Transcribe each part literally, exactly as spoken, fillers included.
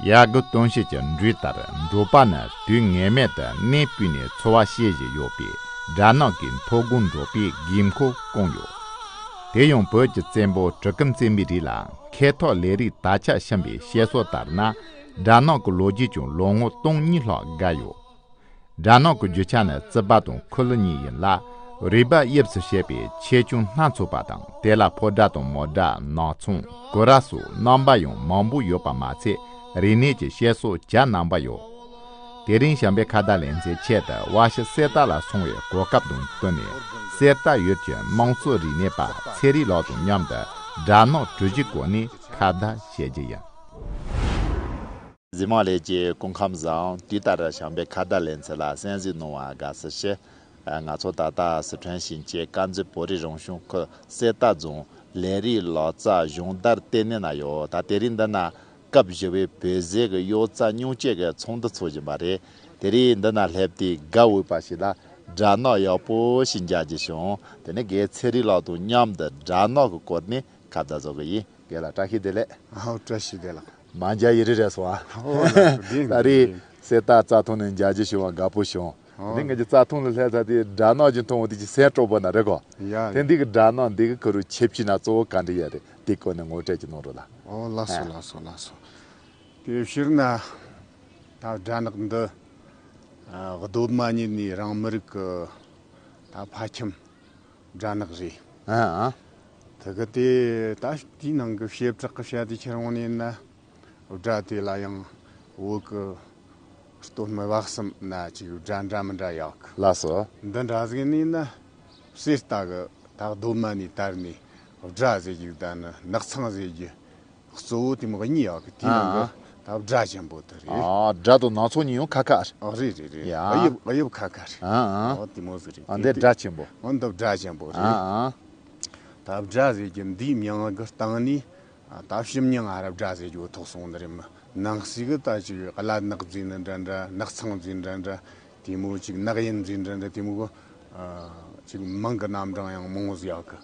ཡ་གི་སྟོན་བྱེད་ཀྱི་འགྲོས་ལྟར་འབྲོག་པ་ནི་དུས་ངེས་མེད་དུ་གནས་སྤོས་ནས་འཚོ་བ་བྱེད་བཞིན་ཡོད་པས། སྦྲ་ནག་གིས་མཐོ་སྒང་འབྲོག་པའི་དགོས་མཁོ་བསྐོང་ཡོད། དེ་ཡང་བོད་ཀྱི་བཙན་པོ་གྲི་གུམ་བཙན་པོའི་རིང་ལ་ཁ་ཐོག་ལས་རིགས་དར་ཁྱབ་ཕྱིན་པའི་བཤད་སྲོལ་ལྟར་ན། སྦྲ་ནག་གི་ལོ་རྒྱུས་ཀྱང་ལོ་ངོ་སྟོང་གཉིས་ལྷག་བརྒལ་ཡོད། སྦྲ་ནག་གི་རྒྱུ་ཆ་ནི་རྩིད་པ་དང་ཁུ་ལུ་གཉིས་ཡིན་ལ། རུས་སྦལ་དབྱིབས་སུ་བྱས་པའི་ཆེ་ཆུང་སྣ་ཚོགས་པ་དང་། དེ་ལ་ཕོ་སྦྲ་དང་མོ་སྦྲ། ནག་ཚོང་། ཀུ་ར་སོགས་རྣམ་པ་ཡང་མང་པོ་ཡོད་པ་མ་ཚད། རིག་གནས་ཀྱི་བཤད་སྲོལ་གྱ་ནོམ་པ་ཡོད། དེ་རིང་བྱམས་པའི་ཁ་བརྡ་ལེ་ཚན་ཆེད་དུ་དབའ་ཕྱུག་གསེར་རྟ་ལ་སོང་བའི་གོ་སྐབས་དང་བསྟུན་ནས། གསེར་རྟ་ཡུལ་གྱི་དམངས་གཙོ་རིག་གནས་པ་ཚེ་རིང་ལགས་དང་མཉམ་དུ་སྦྲ་ནག་གྲུ་བཞིའི་སྐོར་ནས་ཁ་བརྡ་བྱེད་རྒྱུ་ཡིན། གཟིགས་མོ་ལྷན་རྒྱས་སྐུ་ཁམས་བཟང་། དུས་ལྟར་བྱམས་པའི་ཁ་བརྡ་ལེ་ཚན་ལ་གསན་གཟིགས་གནང་བར་དགའ་བསུ་ཞུ། ང་ཚོ་ད་ལྟ་སི་ཁྲོན་ཞིང་ཆེན་དཀར་མཛེས་བོད་རིགས་རང་སྐྱོང་ཁུལ་གསེར་རྟ་རྫོང་ལས་རིགས་ལག་རྩལ་སྦྱོང་བརྡར་ལྟེ་གནས་ན་ཡོད། ད་དེ་རིང་འདི་ན་སྐབས་བཞི་བའི་བོད་ཟས་ཀྱི་གཡོ་རྩལ་སྙིང་བཅུད་ཀྱི་ཚོགས་འདུ་འཚོགས་བཞིན་པ་རེད། དེ་རིང་འདི་ན་སླེབས་ཏེ་དགའ་འོས་པ་ཞིག་ལ་སྦྲ་ནག་ཡག་པོ་ཞིག་མཇལ་རྒྱུ་བྱུང་། དེ་ནས་རྒན་ཚེ་རིང་ལགས་དང་མཉམ་དུ་སྦྲ་ནག་གི་སྐོར་ནས་ཁ་བརྡ་བཟོ་གི་ཡིན། རྒན་ལགས་བཀྲ་ཤིས་བདེ་ལེགས། ཨོ་བཀྲ་ཤིས་བདེ་ལེགས། མ་མཇལ་ཡུན་རིང་རེད་སོང་ཨ། ཨོ་ལགས་བདེན་ད་རེས་བདེན། གསེར་རྟ་རྩྭ་ཐང་ནས་མཇལ་རྒྱུ་བྱུང་བ་དགའ་པོ་བྱུང་། ཨོ། དེ་ནས་ངེད་ཀྱི་རྩྭ་ཐང་ལ་སླེབས་ཚར་དུས་སྦྲ་ནག་ཅིག་མཐོང་བ་དེ་ཅིག་སེམས་སྐྱོ་པོ་ན་རེད་གོ། ཡ་དེ་ཡ། འདི་གི་སྦྲ་ནག་འདི་གི་ཁུ་རུ་ཁྱད་ཆོས་སྣ་ཚོགས་ག་འདྲ་ཡོད་རེད། དེ་སྐོར་ནས་ངོ་སྤྲོད་ཅིག་གནང་རོགས་ལ། ཨོ་ལགས་སོ། ཨ། ལགས་སོ་ལགས་སོ། དེ་ཕྱིར་ན་ད་སྦྲ་ནག་འདི་ཨ་གདོད་མ་ཉིད་ནས་རང་མི་རིགས་ཀྱི་ད་ཕ་ཁྱིམ་སྦྲ་ནག་རེད། ཨ་ཨ། དེ་གི་དེ་ད་དེའི་ནང་གི་བྱེ་བྲག་གི་བཤད་དེ་ཁྱེར་འོང་ནས་ན། སྦྲ་དེ་ལ་ཡང་བོད་ཀྱི་སྟོད་སྨད་བར་གསུམ་ན་ཅིག་སྦྲ་འདྲ་མི་འདྲ་ཡོད་གི། ལགས་སོ། འདི་འདྲ་ཟིག་ནས་ན་གསེར་རྟ་གི་ད་གདོད་མ་ནས་དར་ནས་སྦྲ་ཟེར་རྒྱུ་ད་ནི་ནགས་ཚང་ཟེར་རྒྱུ། གཙོ་བོ་དེ་མོ་གཉིས་ཡོད་གི། དེའི་ནང་གི་ཨ་ཨ། ད་སྦྲ་ཆེན་པོ་དེ་རེད། ཨ། སྦྲ་དང་ནགས་ཚང་གཉིས་ཡང་ཁ་ཁ་རེད། ཨ་རེད་རེད་རེད། ཡ། གཡུ་བྱུ་རུ་ཁ་ཁ་རེད། ཨ་ཨ། ཨོ་དེ་མོ་ཟིག་རེད། ཨ་དེ་འདི་སྦྲ་ཆེན་པོ། ཨོ་འདི་སྦྲ་ཆེན་པོ་རེད། ཨ་ཨ། ད་སྦྲ་ཟེར་རྒྱུ་འདིའི་མིང་གི་སྟེང་ནས་ཨ་ད་ཞིམ་ཉམས་ཨ་ར་སྦྲ་ཟེར་རྒྱུ་ཐོགས་སོང་ནི་རེད་མོ། ནང་གསེས་གི་ད་ཅིག་བླ་ནག་ཟེར་ནི་འདྲ་འདྲ། ནགས་ཚང་ཟེར་འདྲ་འདྲ། དེ་མོ་ཅིག་ནགས་གཡོན་ཟེར་འདྲ་འདྲ། དེ་མོ་གི་ཨ་ཅིག་མིང་གི་རྣམ་གྲངས་ཡང་མང་བོ་ཟིག་ཡོད་གི།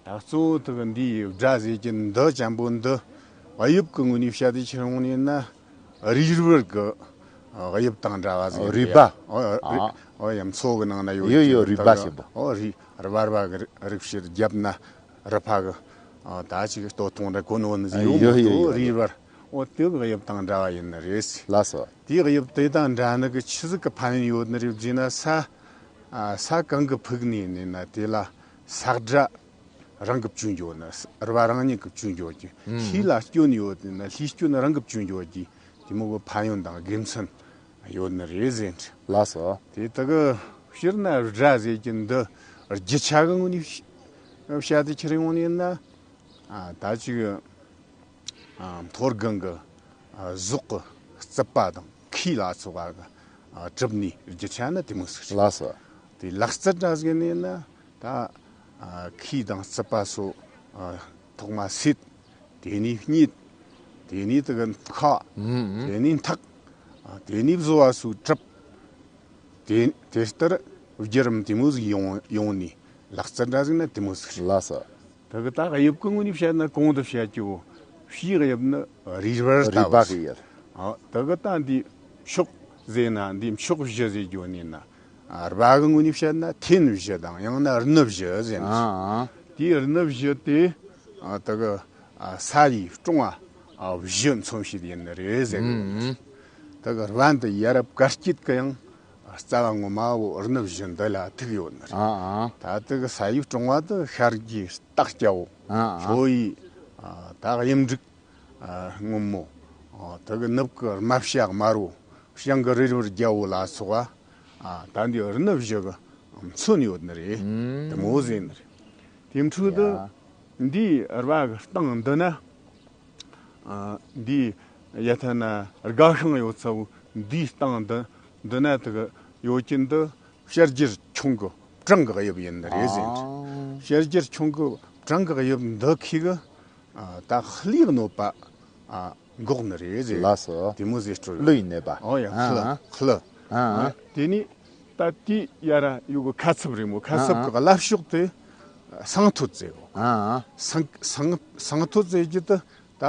ད་གཙོ་བོ་དེ་གི་འདིའི་སྦྲ་ཟེར་གྱི་འདི་ཅན་པོ་འདི་དབྱིབས་ཀྱི་ངོས་ནས་བཤད་དེ་ཁྱེར་འོང་ནས་ན། རུས་སྦལ་གི་དབྱིབས་དང་འདྲ་བ་ཟེར། རུས་སྦལ། ཨོ་ཨོ་ཨ། ཨོ་ཡ། མཚོ་གི་ནང་ན་ཡོད་ཡོད་ཀྱི་ཡོད། རུས་སྦལ་ཆེན་པོ། ཨོ་རུས་རྦ་རྦ་གི་རིགས་ཕྱིར་རྒྱབ་ན་རུ་ཕ་གི་ཨ་ད་ཅིག་སྟོད་ཐུང་འདྲ་གོན་ཡོད་ནི་ཟིག་ཡོད་མོ། ཡོད་ཡོད་ཡོད། རུས་སྦལ། ཨོ་དེ་གི་དབྱིབས་དང་འདྲ་བ་ཡིན་ནི་རེད། ལགས་སོ། དེའི་དབྱིབས་དེ་དང་འདྲ་ནི་གི་ཆི་ཟིག་གི་ཕན་ཡོན་ཡོད་ནི་རེད་ཟེར་ན། ས་ཨ་ས་གང་གི་ཕུག་ནས་ནས་ན་དེ་ལ་ས་དགྲ་རང་གི་བཅོས་འགྱོ་ནི། རུ་བ་རང་ཉིད་ཀྱི་བཅོས་འགྱོ་གི། ཨུམ། ལྷས་ལ་སྐྱོན་ཡོད་ནི་ན་ལྷས་སྐྱོན་རང་གི་བཅོས་འགྱོ་གི། དེ་མོ་གི་ཕན་ཡོན་དང་དགེ་མཚན་ཡོད་ནི་རེད་ཟེར། ལགས་སོ། དེ་དག་གི་ཕྱིར་ན་སྦྲ་ཟེར་གྱི་འདི་རྒྱུ་ཆ་གི་ངོས་ནས་བཤད་དེ་ཁྱེར་ཡོང་ནས་ན། ཨ་ད་ཅིག་ཨ་མཐོ་སྒང་གི་ཨ་ཟོག་གི་རྩིད་པ་དང་ཁུས་ལ་སོགས་པ་གི་ཨ་གྲུབ་ནས་རྒྱུ་ཆ་ནི་དེ་མོ་ཟིག་རེད། ལགས་སོ། དེ་ལག་རྩལ་འདྲ་ཟིག་ནས་ན་ད་ཨ་ཁུས་དང་རྩིད་པ་སོགས་ཨ་ཐོག་མ་སེད། དེ་ནས་སྙེད། དེ་ནས་དེ་གི་ཁ། ཨུམ་ཨུམ། དེ་ནས་འཐག། ཨ་དེ་ནས་བཟོ་བ་སོགས་གྲུབ། དེ་དེ་ལྟར་བརྒྱུད་རིམ་དེ་མོ་ཟིག་ཡོང་ཡོང་ནས་ལག་རྩལ་འདྲ་ཟིག་ན་དེ་མོ་ཟིག་རེད། ལགས་སོ། དེ་གི་ད་དབྱིབས་ཀྱི་ངོས་ནས་བཤད་ན་གོང་དུ་བཤད་རྒྱུ་བོ། བྱའི་དབྱིབས་ནི་རུས་སྦལ་ལྟ་བུ་རེད། རུས་སྦལ་གི་དབྱིབས། ཨ་དེ་གི་ད་འདི་མཆོག་ཟེར་ན་འདི་མཆོག་བཞི་ཟེར་རྒྱུ་ནི་ན། ཨ་རུས་སྦལ་གི་ངོས་ནས་བཤད་ན་ཐེན་བཞི་དང་ཡང་ན་སྣུབ་བཞི་ཟེར་ནི། ཨ་ཨ། དེའི་སྣུབ་བཞི་དེ་ཨ་དེ་གི་ཨ་ས་ཡི་ཀྲུང་ཨ་ཨ་བཞི་མཚོན་བྱེད་ཡིན་ནི་རེད་ཟེར་གི། ཨུམ། དེ་གི་རྦ་འདི་ཡ་རབས་བཀའ་སྐྱིད་གི་ཡང་རྩ་བ་ངོ་མ་བོ་སྣུབ་བཞི་འདི་ལ་ཐུག་ཡོད་ནི་རེད། ཨ་ཨ། ད་དེ་གི་ས་ཡི་ཀྲུང་ཨ་དེ་ཤར་གྱི་སྟག་སྐྱ་བོ། ཨ་ཨ། ལྷོ་ཡི་ཨ་ད་གཡུ་འབྲུག་ཨ་སྔོན་མོ། ཨ་དེ་གི་ནུབ་ཀྱི་རྨ་བྱ་དམར་བོ། བྱང་གི་རུས་སྦལ་རྒྱལ་བོ་ལ་སོགས་པ། ཨ་ད་འདི་སྣུབ་བཞི་གི་མཚོན་ཡོད་ནི་རེད། ཨུམ། དེ་མོ་ཟེར་ནི་རེད། དེ་འཕྲོས་དུ་ཡ། འདིའི་རྦ་གི་སྟེང་འདི་ན། ཨ་འདིའི་ཡ་ཐ་ན་དགའ་ཤིང་ཡོད་ཚ་བོ། འདིའི་སྟེང་འདི་འདི་ན་དེ་གི་ཡོད་ཀྱི་འདི་ཤར་རྒྱུད་ཁྱུང་གི་བྲང་གི་དབྱིབས་ཡིན་ནི་རེད་ཟེར། ཨ། ཤར་རྒྱུད་ཁྱུང་གི་བྲང་གི་དབྱིབས་འདི་ཁི་གི་ཨ་ད་ཀླུའི་གནོད་པ་ཨ་འགོག་ནི་རེད་ཟེར། ལགས་སོ། དེ་མོ་ཟེར་སྤྲོ། ཀླུ་ཡི་གནོད་པ། ཨོ་ཡ། ཨ་ཀླུ། ཨ་ཀླུ། ཨ་ཨ། དེ་ནས་ད་དེའི་ཡ་ར་ཡོད་གི་ཁ་ཚིབ་རེད་མོ། ཁ་ཚིབ་གི་ཨ་ཨ། བརླབ་ཤོག་དེ་སང་ཐོད་ཟེར་གོ། ཨ་ཨ། སང་སང་སང་ཐོད་ཟེར་རྒྱུ་དེ་ད་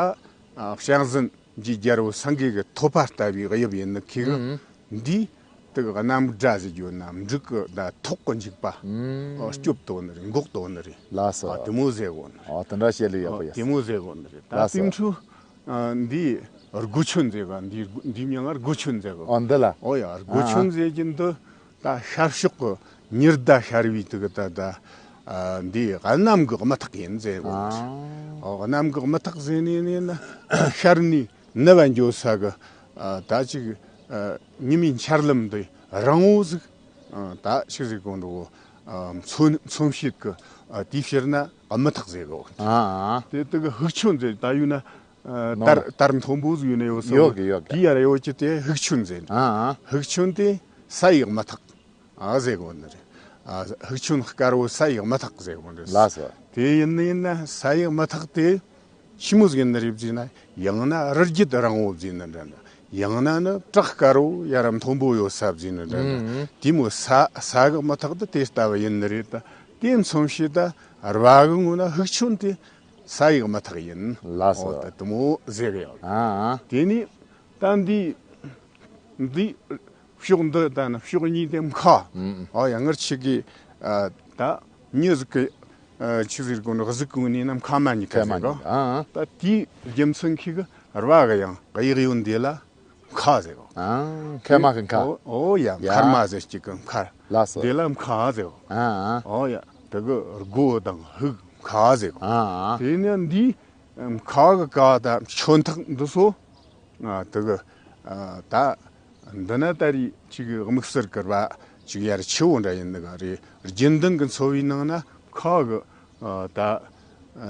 ཨ་བྱང་ཟིན་ རྗེ་རྒྱལ་པོ་སེང་གེ་གི་ཐོད་པ་ལྟ་བུའི་དབྱིབས་ཡིན་ནི་ཁེ་གི། ཨང་། འདི་དེ་གི་གནམ་སྒྲ་ཟེར་རྒྱུ་ན་འབྲུག་གི་ད་ཐོག་གི་འཇིགས་པ། ཨང་། སྐྱོབ་དོ་ནི་རེད། འགོག་དོ་ནི་རེད། ལགས་སོ། ཨ་དེ་མོ་ཟེར་གོ་ནི། ཨོ་དེ་འདྲ་བཤད་ལེ་ཡག་པོ་ཡ། དེ་མོ་ཟེར་གོ་ནི་རེད། ད་ལགས་སོ། དེ་འཕྲོ་འདི་སྒོ་ཆེན་ཟེར་ག། འདི་འདི་མྱིང་ང་སྒོ་ཆེན་ཟེར་གོ། ཨོ་འདི་ལ། ཨོ་ཡ། སྒོ་ཆེན་ཟེར་གྱི་འདི་ད་ཤར་ཕྱོགས་ཀྱི་ཉི་ཟླ་ཤར་བའི་དུ་གི་ད་ད་ཨ་འདི་གནམ་གྱི་རྨི་ཐག་ཡིན་ཟེར་གོ། ཨ་ཨོ་གནམ་གྱི་རྨི་ཐག་ཟེར་ནས་ནས་ན་ཤར་ནས་ནུབ་བ་འགྱོ་ས་གི་ཨ་ད་ཅིག་ཨ་ཉི་མའི་འཆར་ལམ་འདི་རིང་བོ་ཟིག་ཨ་ད་ཆི་ཟིག་གོ་འགྲོ་གོ། ཨ་མཚོན་མཚོན་བྱེད་ཀྱི་ཨ་དེའི་ཕྱིར་ན་རྨི་ཐག་ཟེར་གོ། ཨ་ཨ་དེ་དུ་གི་ཧིག་ཆོན་ཟེར་ད་ཡོད་ན། ནང་ལ་དར་དར་མཐོན་པོ་ཟིག་ཡོད་ན་ཡོད་ས་ཡོད་གི་ཡོད་གི། དེ་ཡར་ཡོད་ཀྱི་དེ་ཧིག་ཆོན་ཟེར། ཨ་ཨ། ཧིག་ཆོན་དེ་ས་ཡི་རྨི་ཐག་ཨ་ཟེར་གོ་ནི་རེད། ཨ་ཧིག་ཆོན་དཀར་བོ་ས་ཡི་རྨི་ཐག་ཟེར་གོ་ནི་རེད། ལགས་སོ། དེ་ཡིན་ན་ཡིན་ན་ས་ཡི་རྨི་ཐག་དེ་ཆི་མོ་ཟིག་ཡིན་ནི་རེད་ཟེར་ན། ཡང་ན་རི་རྒྱུད་རིང་བོ་ཟེར་ནི་འདྲ་འདྲ། ཡང་ན་ནི་བྲག་དཀར་བོ་ཡར་མཐོན་པོ་ཡོད་ས་ཟེར་ནི་འདྲ་འདྲ། ཨང་། དེ་མོ་ས་ས་གི་རྨི་ཐག་དེ་དེ་ལྟ་བུ་ཡིན་ནི་རེད། ད་དེ་མཚོན་བྱེད་ད་རྦ་གི་ངོ་ན་ཧིག་ཆོན་དེ། ས་ཡི་རྨི་ཐག་ཡིན། ལགས་སོ། འོ་ད་དེ་མོ་ཟེར་གི་ཡོད། ཨ་ཨ། དེ་ནི་ད་འདི་འདི་ཕྱོགས་འདི་ད་ནི་ཕྱོགས་གཉིས་དེ་མཁའ། ཨུམ། འོ་ཡ་ངར་ཆི་གི་ཨ་ད་མྱི་ཟིག་གི་ཨ་ཆི་ཟེར་གོ་ནི་གཟུགས་གོ་ནི་ན་མཁའ་མ་གཉིས་ཀ་མཁའ་མ་ཟེར་གོ། གཉིས་ཀ། ཨ་ཨ། ད་དེའི་རྒྱུ་མཚན་ཁི་གི་རྦ་གི་ཡང་གཡས་གཡོན་འདི་ལ། མཁའ་ཟེར་གོ། ཨང་། མཁལ་མ་གི་མཁའ། ཨོ་ཨོ་ཡ། ཡ། མཁལ་མ་ཟེར་གཅིག་གི་མཁལ། ལགས་སོ། དེ་ལ་མཁའ་ཟེར་གོ། ཨང་ཨང་། ཨོ་ཡ། དེ་གི་སྒོ་དང་ཧིག་མཁའ་ཟེར་གོ། ཨང་ཨང་། དེ་ནས་འདི་མཁའ་གི་ཀ་ད་ཆོན་ཐག་འདི་སོ། ཨ་དེ་གི་ཨ་ད་འདི་ན་ད་རེས་ཅིག་དམིགས་བསལ་གི་རྦ་ཅིག་ཡར་ཆེ་བོ་འདྲ་ཡིན་ནི་ག་རེད། རྒྱུན་ལྡན་གི་འཚོ་བའི་ནང་ན་མཁའ་གི་ཨ་ད་ཨ་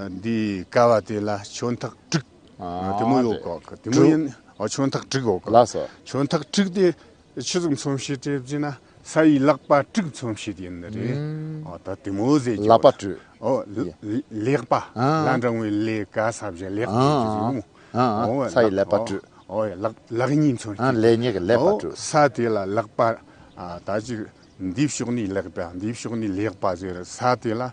འདི་ཀ་བ་དེ་ལ་ཆོན་ཐག་དྲུག་ཨ་དེ་མོ་ཡོད་གོ། དེ་མོ་ཡིན། ཨ་ཆོན་ཐག་དྲུག་ཡོད་གོ། ལགས་སོ། ཆོན་ཐག་དྲུག་དེ་ཆི་ཟིག་མཚོན་བྱེད་དེ་ཟེར་ན་ས་ཡི་ལག་པ་དྲུག་མཚོན་བྱེད་ཡིན་ནི་རེད། ཨ་ད་དེ་མོ་ཟེར་གྱི་ལག་པ་ཡོད། དྲུག་ཨོ་ལེགས་པ། ཨ་ལ་འབྲང་བའི་ལེ་ག་ས་བཞིན་ལེགས་པ་ཟེར་གྱི་ཟེར་གོ། ཨ་ཨ། ཨོ་ས་ཡི་ལག་པ་དྲུག་ཨོ་ལག་ལག་གཉིས་མཚོན་བྱེད། ཨ་ལེགས་ཉེས་ཀྱི་ལེགས་པ་དྲུག་ཨོ་ས་དེ་ལ་ལག་པ། ཨ་ད་ཅིག་འདིའི་ཕྱོགས་ནས་ལེགས་པ། འདིའི་ཕྱོགས་ནས་ལེགས་པ་ཟེར། ས་དེ་ལ་ཨ་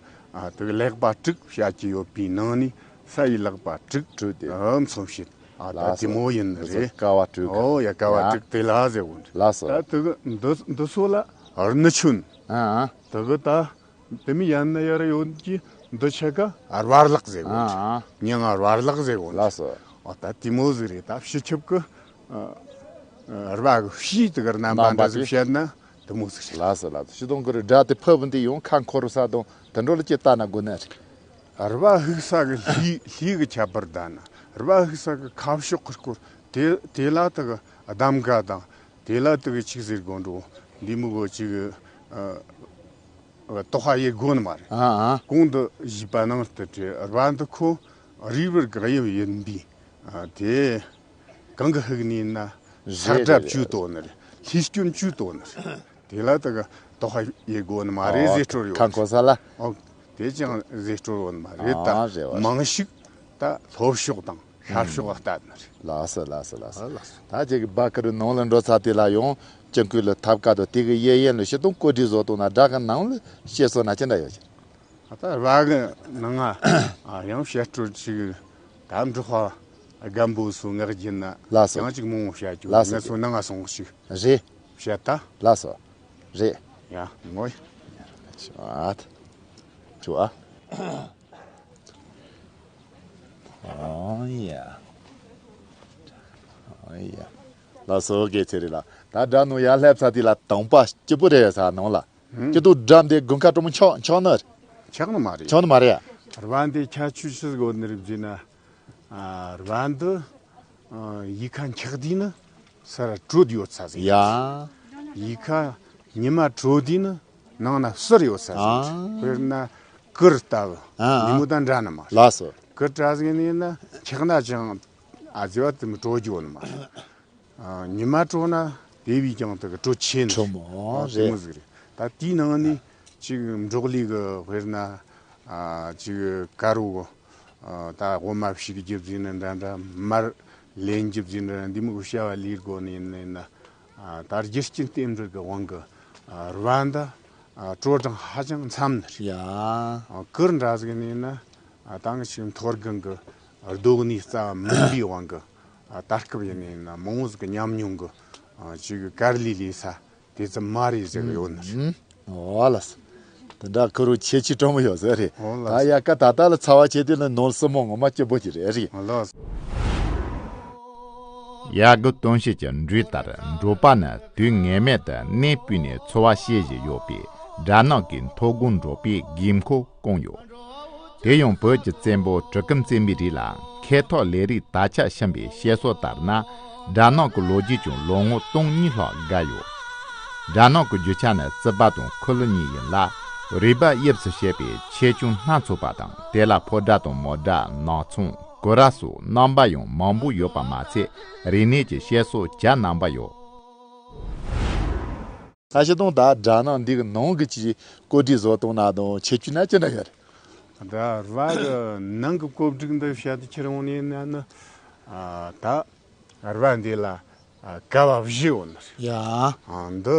དེ་ལེགས་པ་དྲུག་བཤད་ཀྱི་ཡོད་པའི་ནང་ནས་ས་ཡི་ལག་པ་དྲུག་དྲུག་དེ་ཨ་མཚོན་བྱེད། ཨ་ད་ལགས་དེ་སོ། མོ་ཡིན་དེ་ཚོ་རེད། ཀ་བ་དྲུག་ཨོ་ཡ་ཀ་བ་ཡ། དྲུག་དེ་ལ་ཟེར་བོ་འདྲ། ལགས་སོ། ད་དེ་གི་འདི་འདི་སོ་ལ་རྨི་ཆོན། ཨ་ཨ། དེ་གི་ད་དེ་མི་ཡན་ན་ཡར་ཡོད་ཀྱི་འདི་ཆ་ག་རྦ་ལག་ཟེར་བོ་འདྲ། ཨ་ཨ། མྱིང་ང་རྦ་ལག་ཟེར་བོ་འདྲ། ལགས་སོ། ཨོ་ད་དེ་མོ་ཟིག་རེད། ད་སྤྱི་ཁྱབ་ཀྱི་ཨ་ཨ་རྦ་གི་བྱིས་དེ་གི་རྣམ་པ་རྣམ་པ་འདྲ་ཟིག་དེ་བཤད་ན་དེ་མོ་ཟིག་རེད། ལགས་སོ་ལགས་སོ། སྤྱི་དོན་གི་རི་སྒྲ་དེ་ཕབ་འདི་ཡོང་ཁ་འཁོར་ས་དང་དེ་འགྲོ་ལ་ཅི་ལྟ་ན་དགོས་ནི་རེད། རྦ་ཧུག་ས་གི་ལྷའི་ལྷའི་གི་ཁྱད་པར་ད་ན་རྦ་ཧུག་ས་གི་ཁ་ཕྱོགས་གི་སྐོར་དེ་དེ་ལ་དེ་གི་གདམ་ག་དང་དེ་ལ་དེ་གི་ཆི་ཟེར་དགོས་འགྲོ། འདི་མོ་གི་ཅིག་ཨ་དོགས་པ་ཡེ་དགོས་ནི་མ་རེད། ཨ་ཨ། གོང་དུ་ཞུས་པ་ནང་ལྟར་རྦ་འདི་ཁོ་རུས་པར་གི་དབྱིབས་ཡིན་པས། ཨ་དེ་གང་གི་ཧུག་ནས་ན་ས་རེད་དགྲ་རེད་བཅུ་རེད། དོ་ནི་རེད། ལྷས་སྐྱོན་བཅུ་དོ་ནི་རེད། དེ་ལ་དེ་གི་དོགས་པ་ཡེ་དགོས་ནི་མ་རེད། ཨོ་ཟེར་སྲོལ་ཡོད། ཁ་འཁོར་ས་ལ། ཨོ་དེ་ཅང་ཟེར་སྲོལ་ཡོད་ནི་མ་རེད། ཨ་ད་རེད་བ། མང་ཤོས་ད་ལྷོ་ཕྱོགས་དང་ཤར་ཕྱོགས་ལ་ལྟ་ནི་རེད། ལགས་སོ་ལགས་སོ་ལགས་སོ། ཨ་ལགས་སོ། ད་ཅིག་སྦ་ཁུ་རུ་ནང་ལ་འགྲོ་ཚར་དེ་ལ་ཡང་ཅང་ཀུན་ལ་ཐབ་ཀ་དང་དེ་གི་གཡས་གཡོན་ལ་སྤྱི་དོན་གོ་སྒྲིག་བཟོ་སྟངས་ན་སྒྲ་གི་ནང་ལ་བཤད་སོང་ན་ཅི་འདྲ་ཡོད་ཀྱི། ད་རྦ་གི་ནང་ང་ཡང་བཤད་སྲོལ་ཅིག་ད་འབྲོག་པ་རྒན་པོ་ཚོ་ངག་རྒྱུན་ན་ལགས་སོ། ཡང་ཅིག་མང་བོ་བཤད་རྒྱུ། ལགས་སོ། ངས་ཚོ་ནང་ང་སོང་ཞིག་རེད། བཤད་ད། ལགས་སོ། རེད། ཡ་ངོ་ཡ། ཆུ་ཨ། ཆུ་ཨ། ཨོ་ཡ། ཨོ་ཡ། ལགས་སོ་དགེ་ཚེ་རིང་ལགས། ད་དགྲ་ནང་ཡར་སླེབས་ཚར་དུས་ལ་དང་པ་སྐྱིད་པོ་རེད་ས་ནང་ལ། ཧུམ། སྐྱིད་སྡུག་འགྲམ་དེ་དགུན་ཁ་གྲང་མོ་འཁྱག་འཁྱག་ནི་རེད། འཁྱག་ནི་མ་རེད། འཁྱག་ནི་མ་རེད་ཡ། རྦ་འདི་ཁྱད་ཆོས་ཆི་ཟིག་ཡོད་ནི་རེད་ཟེར་ན། ཨ་རྦ་འདི་ཨ་ཡུལ་ཁ་འཁྱག་དུས་ནི་སར་དྲོད་ཡོད་ས་ཟིག་ཡ། ཡུལ་ཁ་ཉི་མ་དྲོ་དུས་ནི་ནང་ན་བསིལ་ཡོད་ས་ཟིག་ཨ། དཔེར་ན་གུར་ལྟ་བུ། ཨ་ཨ། འདི་མོ་དང་འདྲ་ནི་མ་རེད། ལགས་སོ། གུར་འདྲ་ཟིག་ནི་ན་འཁྱག་ན་ཅང་ཨ་ཟེར་བ་དེ་མོ་དྲོ་རྒྱུ་ནི་མ་རེད། ཨ་ཉི་མ་དྲོ་ན་དེ་བས་ཀྱང་དེ་གི་དྲོད་ཆེ་ནི་དྲོད་མོ་ཨ་དེ་རེད། མོ་ཟིག་རེད། ད་དེའི་ནང་ནས་ཅིག་འབྲོག་ལས་གི་དཔེར་ན་ཨ་ཅིག་དཀར་བོ་ཨ་ད་འོ་མ་བཤིག་རྒྱུ་ཟེར་ནི་འདྲ་འདྲ། མར་ལེན་རྒྱུ་ཟེར་ནི་འདྲ་འདི་མོ་གི་བྱ་བ་ལས་དགོས་ནི་ཡིན་ནི་ཡིན་ན། ཨ་ད་རྒྱུ་རྐྱེན་རྟེན་འབྲེལ་གི་དབང་གི་ཨ་རྦ་འདི་ཨ་དྲོད་གྲང་ཧ་ཅང་འཚམ་ནི་རེད། ཡ། ཨ་གུར་འདྲ་ཟིག་ནི་ཡིན་ན། ཨ་ད་ང་ཞིག་མཐོ་སྒང་གི་རྡོ་སྣེ་རྩ་བ་མིན་པའི་དབང་གི་ ཨ། ད་སྐབས་ཡིན་ནའི་ན་མང་བོ་ཟིག་གི་ཉམས་མྱོང་གི། ཨ། ཅིག་གི་གར་ལས་ལས་ས་དེ་ཙམ་མ་རེད་ཟེར་གི་ཡོད་ནི་རེད། ཨོ་ལགས། དེ་འདྲ་ཁུ་རུ་ཁྱེད་ཀྱིས་སྤྲང་མོ་ཡོད་ཟེར་རེད། ཨོ་ལགས། ད་ཡ་ཀ་ད་ལྟ་ལ་ཚ་བ་ཆེ་དུས་ལ་ནོར་སྲིན་མོ་ངོ་མ་སྐྱིད་པོ་ཅིག་རེད་རེད། ཨོ་ལགས། ཡ་གི་སྟོན་བཤད་ཀྱི་འགྲོས་ལྟར། འབྲོག་པ་ནི་དུས་ངེས་མེད་དུ་གནས་སྤོས་ནས་འཚོ་བ་སྐྱེལ་བཞིན་ཡོད་པས། སྦྲ་ནག་གི་མཐོ་སྒང་འབྲོག་པའི་དགོས་མཁོ་བསྐོངས་ཡོད། དེ་ཡང་བོད་ཀྱི་བཙན་པོ་གྲི་གུམ་བཙན་པོའི་རིང་ལ་མཁས་ཐོག་ལས་རིགས་དར་ཁྱབ་ཕྱིན་པའི་བཤད་སྲོལ་ལྟར་ན། སྦྲ་ནག་གི་ལོ་རྒྱུས་ཀྱང་ལོ་ངོ་སྟོང་གཉིས་ལྷག་བརྒལ་ཡོད། སྦྲ་ནག་གི་རྒྱུ་ཆ་ནི་རྩིད་པ་དང་ཁུ་ལུ་གཉིས་ཡིན་ལ། རུས་སྦལ་དབྱིབས་སུ་བྱས་པའི་ཆེ་ཆུང་སྣ་ཚོགས་པ་དང་། དེ་ལ་ཕོ་སྦྲ་དང་མོ་སྦྲ། ནག་ཚོང་། གུ་ར་སོགས་རྣམ་པ་ཡང་མང་པོ་ཡོད་པ་མ་ཚད། རིག་གནས་ཀྱི་བཤད་སྲོལ་བརྒྱ་རྣམ་པ་ཡོད། ད་ཤི་དང་ད་སྦྲ་ནག་འདི་གི་ནང་གི་ཅིག་བཀོད་སྒྲིག་བཟོ་སྟངས་ན་དང་ཁྱད་ཆོས་ན་ཅི་འདྲ་ཡོད་རེད། ད་རྦ་གི་ནང་གི་བཀོད་སྒྲིག་འདི་བཤད་དུ་ཁྱེར་འོང་ནས་ན་ནི། ཨ། ད་རྦ་འདི་ལ། ཨ། ཀ་བ་བཞི་ཡོད་ནི་རེད། ཡ། ཨ། འདི་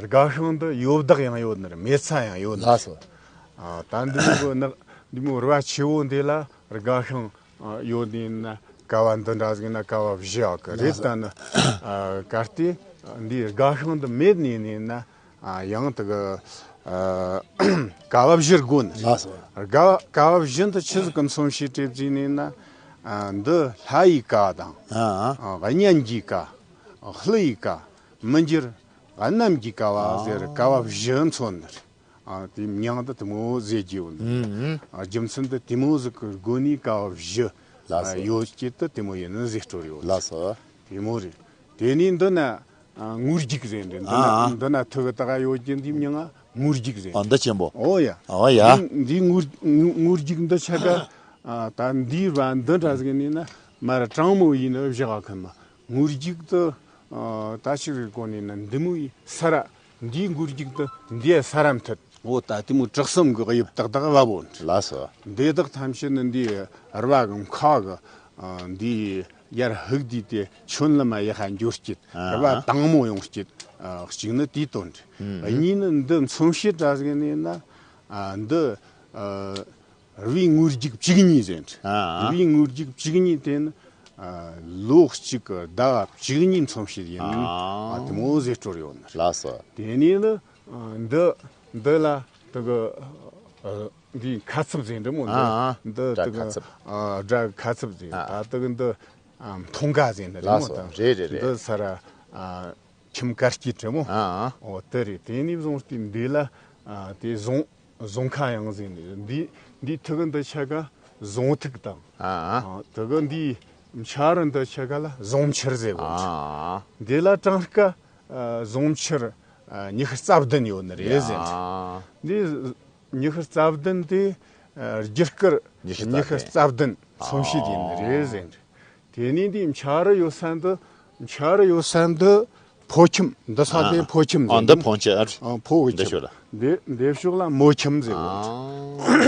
རྒ་ཤིང་འདི་ཡོབ་བདག་ཡང་ཡོད་ནི་རེད། མེ་ཚ་ཡང་ཡོད་ནི་རེད། ལགས་སོ། ཨ། ད་འདི་མོ་གི་ནགས་འདི་མོ་རྦ་ཆེ་བོ་འདི་ལ་རྒ་ཤིང་ཨ། ཡོད་ནི་ན་ཀ་བ་འདི་འདྲ་ཟིག་ན་ཀ་བ་བཞི་ཡོད་གི་རེད། ལགས་སོ། ད་ནི། ཨ། གལ་ཏེ་འདི་རྒ་ཤིང་འདི་མེད་ནི་ནི་ན། ཨ། ཡང་དེ་གི། ཨ། ཀ་བ་བཞི་དགོས་ནི། ལགས་སོ། རྒ་ཀ་བ་བཞི་འདི་ཆི་ཟིག་གི་མཚོན་བྱེད་བྲིས་བརྩིས་ནི་ན། ཨ། འདི་ལྷ་ཡི་ཀ་དང་། ཨ། ཨ། གཉན་གྱི་ཀ། ཀླུ་ཡི་ཀ། མི་འགྱུར། གནམ་གྱི་ཀ་བ་ཟེར། ཨ། ཀ་བ་བཞི་མཚོན་ནི་རེད། ཨ། དེ་མྱིང་འདི་དེ་མོ་ཟེར་གྱི་ཡོད་ནི། ཨུམ། ཨ། རྒྱུ་མཚན་འདི་དེ་མོ་ཟིག་གི་སྒོ་ནས་ཀ་བ་བཞི། ལགས་སོ། ཡོད་ཀྱི་དེ་དེ་མོ་ཡིན་ནི་ཟེར་སྲོལ་ཡོད། ལགས་སོ། དེ་མོ་རེད། དེ་ནས་འདི་ན། ཨ། ངོས་རྒྱུག་ཟེར་འདི་འདི་ན། ཨ། འདི་ན་ཐུ་གི་ད་ག་ཡོད་ཀྱི་འདི་མྱིང་ང་ངོས་རྒྱུག་ཟེར། ཨ། འདི་ཆེན་པོ། ཨོ་ཡ། ཨོ་ཡ། འདི་འདི་ངོས་ངོས་ངོས་རྒྱུག་འདི་ཆ་ག་ཨ། ད་འདི་རྦ་འདི་འདྲ་ཟིག་ནས་ན་མར་གྲང་མོ་ཡིན་ནི་བཞག་ག་ཁ་མ། ངོས་རྒྱུག་དུ། ཨ། ད་ཅིག་རེ་གོ་ནས་ན་འདི་མོ་ཡི་ས་ར། འདིའི་ངོས་རྒྱུག་དུ་འདི་ས་ར་མཐུད། འོ། ད་དེ་མོ་དྲག་གསུམ་གི་དབྱིབས་ཏག་ཏག་བབ་བོ་འདྲ། ལགས་སོ། འདི་དག་ཐམས་ཅད་ནི་འདི་རྦ་གི་མཁའ་གི། ཨ། འདི་ཡར་ཧུག་དུས་དེ་ཁྱོན་ལ་མ་ཡག་ཧ་འགྱོ་སྐྱིད། ཨ། རྦ་དྭངས་མོ་ཡོང་སྐྱིད། ཨ། གཅིག་ནི་དེའི་དོན་རེད། ཨ། གཉིས་ནི་འདི་མཚོན་བྱེད་འདྲ་ཟིག་ནས་ན། ཨ། འདི། ཨ། རྦའི་ངོས་རྒྱུག་བཅུ་གཉིས་ཟེར། ཨ། རྦའི་ངོས་རྒྱུག་བཅུ་གཉིས་དེ་ནི། ཨ། ལོ་གཅིག་གི་ཟླ་བ་བཅུ་གཉིས་མཚོན་བྱེད་ཡིན། ཨ། ཨ། དེ་མོ་ཟེར་སྲོལ་ཡོད་ནི། ལགས་སོ། དེ་ནས་ནི། ཨ། འདི་འདི་ལ་དེ་གི། ཨ། འདི་ཁ་ཚུབ་ཟེར་འདྲ་མོ་འདི། ཨ། ཨ། འདི་དེ་གི། སྦྲ་ཁ་ཚུབ། ཨ། སྦྲ་ཁ་ཚུབ་ཟེར། ཨ། ད་དེ་གི་འདི། ཨ། མཐོང་ག་ཟེར་འདྲ་མོ། ལགས་སོ། ད་རེད་རེད་རེད། འདི་ས་ར། ཨ། ཁྱིམ་དཀར་སྐྱིད་འདྲ་མོ། ཨ། ཨ། འོ་དེ་རེད། དེ་ནས་བཟུང་སྟེ་འདི་ལ། ཨ། དེ་རྫོང་རྫོང་ཁ་ཡང་ཟེར་ནས། འདི་འདི་ཐུ་གི་འདི་ཆ་ག་རྫོང་ཐུག་དང་། ཨ། ཨ། ཨ། དེ་གི་འདི་ཆ་ར་འདི་ཆ་ག་ལ་རྫོང་ཆུར་ཟེར་གོ། ཨ། འདི་ལ་གྲངས་ཀ། ཨ། རྫོང་ཆུར། ཨ། ཉི་ཤུ་རྩ་བདུན་ཡོད་ནི་རེད་ཟེར། ཨ། འདི་ཉི་ཤུ་རྩ་བདུན་དེ། ཨ། རྒྱུ་སྐར་ཉི་ཤུ་རྩ་བདུན། ཉི་ཤུ་རྩ་བདུན་མཚོན་བྱེད་ཡིན་ནི་རེད་ཟེར། དེ་ནས་འདི་མཆར་ཡོད་ས་འདི། མཆར་ཡོད་ས་འདི་ཕོ་ཁྱིམ། འདི་ས་དེ། ཨ། ཕོ་ཁྱིམ། ཨ། ཟེར། འདི་ཕོ་ཁྱིམ། ཨ། ཕོ་གི་འདི་ཁྱིམ། ཕྱོགས་ལ། འདི་འདི་ཕྱོགས་ལ་མོ་ཁྱིམ་ཟེར་གོ།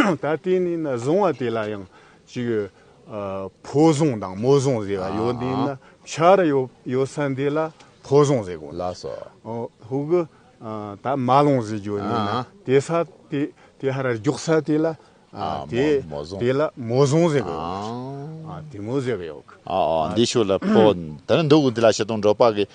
ཨ། ད་དེ་ནས་ན་བཟུང་བ་དེ་ལ་ཡང་ཅིག། ཨ། ཕོ་བཟུང་དང་མོ་བཟུང་ཟེར་བ། ཨ། ཡོད་ནི་ན་མཆར་ཡོད་ཡོད་ས་འདི་ལ་ཕོ་བཟུང་ཟེར་གོ། ལགས་སོ། ཨོ། ཧུ་གི། ཨ། ད་མ་ལོང་ཟེར་རྒྱུ་ནི་ན། ཨ། དེ་ས་དེ་དེ་ཧ་ར་རྒྱུག་ས་དེ་ལ། ཨ། ཨ། དེ་མོ་མོ་བཟུང་། དེ་ལ་མོ་བཟུང་ཟེར་གོ། ཨ། ཨ། དེ་མོ་ཟེར་གི་ཡོད་གི། ཨ། ཨ། ཨ། འདི་ཕྱོགས་ལ་ཕོ། ད་ནི་འདུག་གི། འདི་ལ་ཤི་དང་འབྲོག་པ་གི་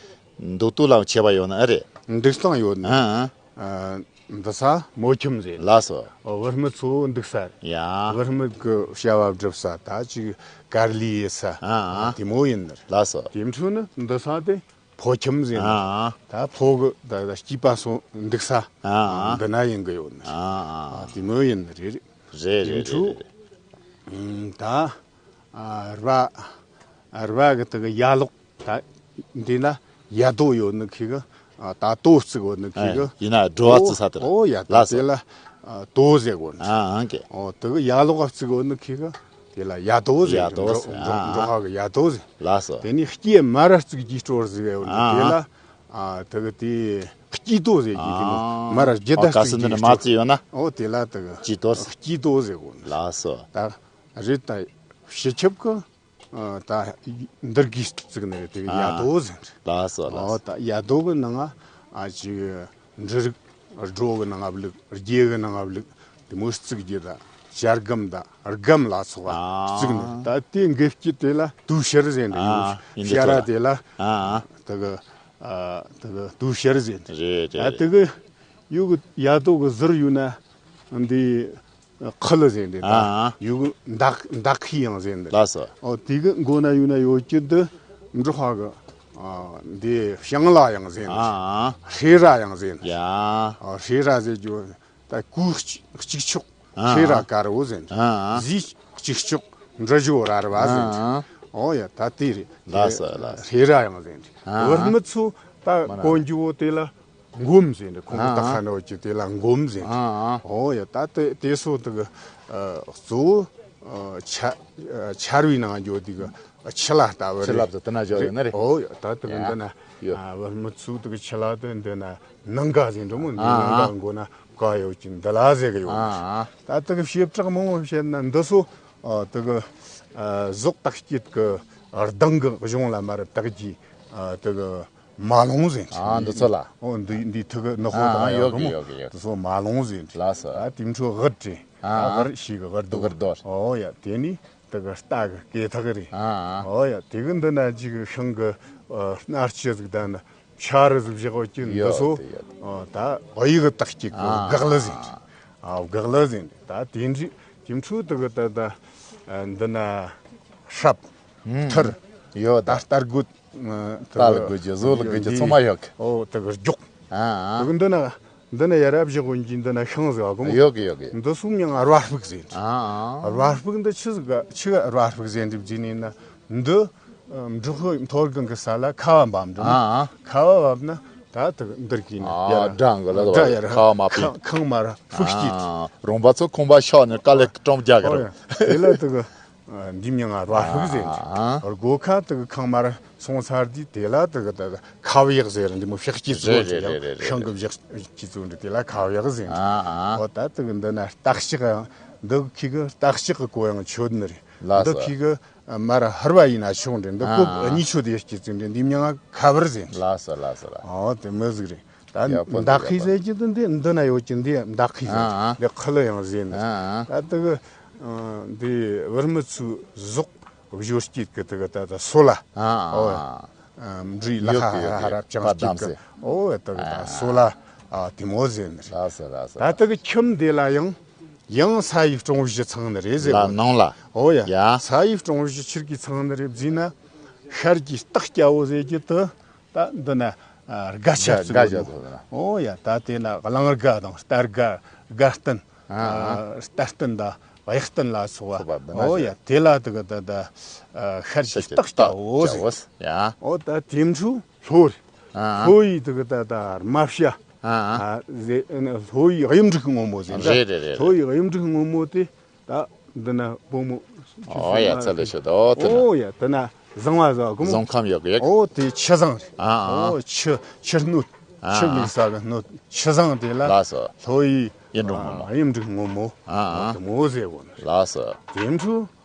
འདུག་སྟངས་ལ་ཁྱད་པར་ཡོད་ནི་ཨེ་རེད། འདུག་སྟངས་ཡོད་ནི། ཨ། ཨ། ཨ། འདི་ས་མོ་ཁྱིམ་ཟེར། ལགས་སོ། བུད་མེད་ཚོ་འདུག་ས་རེད། ཡ། བུད་མེད་གི་བྱ་བ་སྒྲུབ་ས། ད་ཅིག་གར་ལས་ཡེད་ས། ཨ། ཨ། དེ་མོ་ཡིན་ནི་རེད། ལགས་སོ། དེ་འཕྲོ་ནི་འདི་ས་དེ། ཕོ་ཁྱིམ་ཟེར་ནི། ཨ། ཨ། ད་ཕོ་གི་ད་ད་སྐྱེས་པ་སོང་འདུག་ས། ཨ། ཨ། འདི་ན་ཡིན་གི་ཡོད་ནི། ཨ། ཨ། ཨ། དེ་མོ་ཡིན་ནི་རེད། རེད་རེད་རེད་རེད། ཨུམ། ད། ཨ། རྦ། ཨ། རྦ་གི་དེ་གི་ཡ་ལོག་ད་འདི་ན་ཡ་དོ་ཡོད་ནི་ཁི་གི། ཨ། ད་དོ་བརྩིགས་ཡོད་ནི་ཁི་གི། ཨ། ཡིན་ན་འགྲོ་བ་བརྩི་ས་དེ་རེད། ཨོ། ཡ་ད། ལགས་སོ། དེ་ལ། ཨ། དོ་ཟེར་གོ་ནི། ཨ། ཨང་ཀེ། ཨོ། དེ་གི་ཡ་ལོག་བརྩིགས་ཡོད་ནི་ཁི་གི། དེ་ལ་ཡ་དོ་ཟེར། ཡ་དོ་ཟེར། འབྲོག་ཨ། འབྲོག་ཁ་གི་ཡ་དོ་ཟེར། ལགས་སོ། དེ་ནས་སྐྱེས་མར་བརྩིགས་རྒྱུའི་སྲོལ་ཟིག་ཡོད་ནི། ཨ། དེ་ལ། ཨ། དེ་གི་དེ་སྐྱིད་དོ་ཟེར་གི། དེ་ནི། ཨ། མར་རྒྱུ་ད། ཨོ། ག་སུ་འདི་ནི་མ་བརྩིགས་ཡོད་ན། ཨོ། དེ་ལ་དེ་གི་སྐྱིད་དོ་ཟེར། སྐྱིད་དོ་ཟེར་གོ་ནི། ལགས་སོ། ད་རེད། ད་སྤྱི་ཁྱབ་གི། ཨ། ད་འདིར་གི་བརྩིགས་ནི་རེད། དེ་གི། ཨ། ཡ་དོ་ཟེར། ལགས་སོ། ལགས་སོ། ཨོ། ད་ཡ་དོ་གི་ནང་ང་། ཨ། ཅིག་འབྲུ་རིགས་སྒྲོ་གི་ནང་ང་བླུགས། རྒྱུ་གི་ནང་ང་བླུགས། དེ་མོ་བརྩིགས་རྒྱུ་ད། ཞལ་སྒམ་དང་སྒམ་ལ་སོགས་པ་ཨ། བཙུགས་ནས། ད་དེ་འགོས་སྐྱེས་དེ་ལ་དུས་ཕྱིར་ཟེར་ནས། ཨ། ཡོད་ཡིན་འདི་ཕྱི་ཚོ་ར་ལ། དེ་ལ་ཨ། དེ་གི་ཨ། དེ་གི་དུས་ཕྱིར་ཟེར་ནས། རེད་ད་རེད། དེ་གི་ཡུ་གི་ཡ་དོ་གི་ཟུར་ཡུ་ན་འདི་ཁུ་ལི་ཟེར་ནས། ད་ཨ། ཡུ་གི་མདའ་མདའ་ཁུ་ཡང་ཟེར་ནས། ལགས་སོ། ཨོ་དེ་གི་མགོ་ན་ཡུ་ན་ཡོད་ཀྱི་འདི་འབྲོག་པ་གི་ཨ། འདི་ཞང་ལ་ཡང་ཟེར་ནས། ཨ། ཧྲེ་ར་ཡང་ཟེར་ནས། ཡ། ཨ། ཧྲེ་ར་ཟེར་རྒྱུ། ད་གོས་གཅིག་གཅིག་ཆོག་ཨ། ཧྲེ་ར་དཀར་བོ་ཟེར། ཨ། ཟས་གཅིག་ཆོག་འབྲི་རྒྱུ་རར་བ་ཟེར། ཨ། ཨོ་ཡ་ད་དེ་རེད། ལགས་སོ་ལགས་སོ། ཧྲེ་ར་ཡང་ཟེར། ཨ། བུད་མེད་ཚོ་ད་མ་ན་གོན་རྒྱུ་བོ་དེ་ལ་མགོམ་ཟེར། ཁོང་ཨ། ད་ཁ་ནོ་ཀྱི་དེ་ལ་མགོམ་ཟེར། ཨ། ཨོ་ཡ་ད་དེ་དེ་སོ་དེ་གི་ཨ། གཙོ་བོ་ཨ། ཆ་ཨ། ཆར་བའི་ནང་འགྱོ་དེ་གི་ཆུ་ལ་ལྟ་བུ་ཆུ་རེད། ལབ་ཟེར་དེ་ན་བཞག་ཡོད་ནི་རེད། ཨོ་ཡ་ད་དེ་གི་ཡ། འདི་ན་ཡོད། ཨ། བུད་མེད་ཚོ་དེ་གི་ཆུ་ལ་དེ་འདི་ན་ནང་ག་ཟེར་འགྲོ་མོ། འདི་ཨ། ནང་ག་མགོ་ན་བཀའ་ཡོད་ཀྱི་འདི་ལ་ཟེར་གི་ཡོད། ཨ། ད་དེ་གི་བྱེ་བྲག་མང་བོ་བཤད་ན་འདི་སོ་ཨ། དེ་གི་ཨ། ཟོག་བཏགས་སྐྱེད་གི་ཨ། གདང་གི་གཞུང་ལ་མར་བཏགས་ཀྱི་ཨ། དེ་གི་མ་ལོང་ཟེར། ཨ། འདི་ཚོ་ལ། ཨོ་འདི་འདི་ཐུག་གི་ནག་པོ་ཨ། དང་ཡོད་ཡོད་གི་གི་ཡོད་གི་ཡོད། འདི་ཚོ་མ་ལོང་ཟེར། ལགས་སོ། ད་དེ་འཕྲོ་གི་རི་རེད། ཨ། ཨ། གི་རི་ཞིག་གི་རི་དུ་གི་རྡོ། རྡོ། ཨོ་ཡ་དེ་ནི་དེ་གི་རྟ་གི་སྐེ་ཐག་རེད། ཨ། ཨོ་ཡ་དེ་གི་འདི་ན་ཅིག་ཤིང་གི་ཨ། སྣ་ལྕེ་ཟིག་དང་ན་ཆ་རི་ཟིག་བཞག་གི་འདི་ཡོད་སོ། དེ་ཡོད་དེ། ཨ། ད་གཡུ་གི་བཏགས་སྐྱེད་གི་ཨ། སྒག་ལི་ཟེར། ཨ། སྒག་ལི་ཟེར། ད་དེ་འདྲི་དེ་འཕྲོ་དེ་གི་ད་ད་ཨ། འདི་ན་ཧྲབ། ཨུམ། ཐུར། ཡོད་ད། ད་རྟ་རྒོད། ཨ། དེ་རྟ་ལ་གི་རྒོད་ཀྱི་བཟོ་ལ་གི་ཀྱི་ཚང་མ་ཡོད་གི། ཨོ་དེ་གི་རྒྱོག་ཨ། ཨ། དེ་གི་འདི་ན་འདི་ན་ཡ་རབས་བཞག་གོ་གི་འདི་ན་ཤིང་ཟིག་གོ་མོ། ཡོད་གི་ཡོད་གི། འདི་སུ་མྱང་རྦ་ཕུག་ཟེར། ཨ། ཨ། རྦ་ཕུག་འདི་ཆི་ཟིག་ག་ཆི་ག་རྦ་ཕུག་ཟེར་འདི་བརྗེ་ནི་ན་འདི་ཨ། འབྲོག་ཁུལ་མཐོ་སྒང་གི་ས་ལ་ཁ་བ་འབབ་འདུག་ཨ། ཨ། ཁ་བ་བབ་ན་ད་དེ་གི་འདིར་གི་ནི་ཨ། ཡ་ར་སྦྲང་གི་ལ་སྦྲ་ཡ་ར་ཁ་བ་མ་པི། ཁང་ཁང་མ་ར་ཕུག་སྐྱིད། ཨ། རོང་པ་ཚོ་ཁང་པ་ཤོག་ནས་དཀའ་ལས་སྐྲོང་རྒྱག་གི་ཨོ་རེད། ཡ་དེ་ལ་དེ་གི་འདི་མྱིང་ང་རྦ་ཕུག་ཟེར། ཨ། སྒོ་ཁ་དེ་གི་ཁང་མར་སོང་ཚར་དུས་དེ་ལ་དེ་གི་དེ་གི་ཁ་བ་ཡག་ཟེར། འདི་མོ་ཕྱག་སྐྱིད་ཟེར། རེད་རེད་རེད་རེད། ཤིང་གི་ཕྱག་སྐྱིད་ཚོ་འདི་དེ་ལ་ཁ་བ་ཡག་ཟེར། ཨ། ཨ། ཨོ་ད་དེ་གི་འདི་ན་སྟག་ཤག་ཡང་འདི་ཁི་གི་སྟག་ཤག་གི་གོ་ཡང་ཆོད་ནི་རེད། ལགས་འདི་སོ། ཁི་གི་མར་ཧར་བ་ཡིན་ན་ཆོག་འདྲ། འདི་ཨ། ཀོབ་གཉིས་ཆོད་དེ་སྐྱིད་ཚོ་འདྲ། འདི་མྱིང་ང་ཁ་བར་ཟེར། ལགས་སོ་ལགས་སོ་ལགས། ཨོ་དེ་མོ་ཟིག་རེད། ད་ཡག་པོ་འདུག་མདའ་ཁུ་ཡག་པོ་ཟེར་གྱི་འདི་འདི་འདི་ན་ཡོད་ཀྱི་འདི་མདའ་ཁུ་ཟེར། ཨ། ཨ། འདི་ཁུ་ལ་ཡང་ཟེར་ནི། ཨ། ཨ། ད་དེ་གི་ཨ། འདི་བུད་མེད་ཚོའི་ཟོག་བཞོ་སྐྱིད་གི་དེ་གི་ད་ད་སོ་ལ། ཨ། ཨ། ཨོ་ཡ། ཨ། འབྲུའི་ལ་ཡོད་ཁ་གི་ཡོད་གི། ཧ་ར་བཅང་པ་སྐྱིད་གི། དམ་སེ། ཨོ་ཡ་དེ་གི་ད་ཨ། སོ་ལ། ཨ། དེ་མོ་ཟེར་ནི་རེད། ལགས་སོ་ལགས་སོ། ད་དེ་གི་ཁྱིམ་དེ་ལ་ཡང་ཡང་ས་ཡི་སྲུང་བཞི་ཚང་ནི་རེད་ཟེར་ལ་གོ། ནང་ལ། ཨོ་ཡ། ཡ། ས་ཡི་སྲུང་བཞི་ཆི་གི་ཚང་ནི་རེད་བཟེ་ན། ཤར་གྱི་སྟག་སྐྱ་བོ་ཟེར་གྱི་དེ། ད་འདི་ན་ཨ། སྒ་ཆ་སྒ་བཙུགས་སྒ་ཡོད་ཆ་ནོ། བཙུགས་ན། ཨོ་ཡ། ད་དེ་ན་གླང་སྒ་དང་རྟ་སྒ། སྒ་སྟན། ཨ། ཨ། རྟ་སྟན་དང་གཡག་སྟན་ལ་སོགས་པ། སོགས་པ་འདི་ན་ཨོ་ཡ། ཡོད། དེ་ལ་དེ་གི་ད་ད་ཨ། ཤར་གྱི་སྟག་སྐྱ་བོ་ཟེར། ཡ། ཨོ་ད་དེ་འཕྲོ་ལྷོ་རེད། ཨ། ལྷོ་ཡི་དེ་གི་ད་ད་རྨ་བྱ། ཨ། ཨ། ཨ་ཟེར། ལྷོ་ཡི་གཡུ་འབྲུག་སྔོན་མོ་ཟེར་ད། རེད་རེད་རེད། ལྷོ་ཡི་གཡུ་འབྲུག་སྔོན་མོ་དེ། ད་འདི་ན་བུ་མོ། ཨོ་ཡ། ཚ་ལེ་ཤོད་དོ་དེ་ན། ཨོ་ཡ། དེ་ན་བཟང་བ་ཟ་གོ་མོ། བཟང་ཁམས་ཡོད་གི་ཡོད། ཨོ་དེ་ཆུ་བཟང་རེད། ཨ། ཨ། ཨོ་ཆུ་ཆུ་སྣོད། ཨ། ཆུ་ཨ། མིག་ས་གི་སྣོད་ཆུ་བཟང་དེ་ལ། ལགས་སོ། ལྷོ་ཡི་གཡུ་འབྲུག་སྔོན་མོ། ཨ། གཡུ་འབྲུག་སྔོན་མོ། ཨ། ཨ། དེ་མོ་ཟེར་གོ་ནི། ལགས་སོ། དེ་འཕྲོ་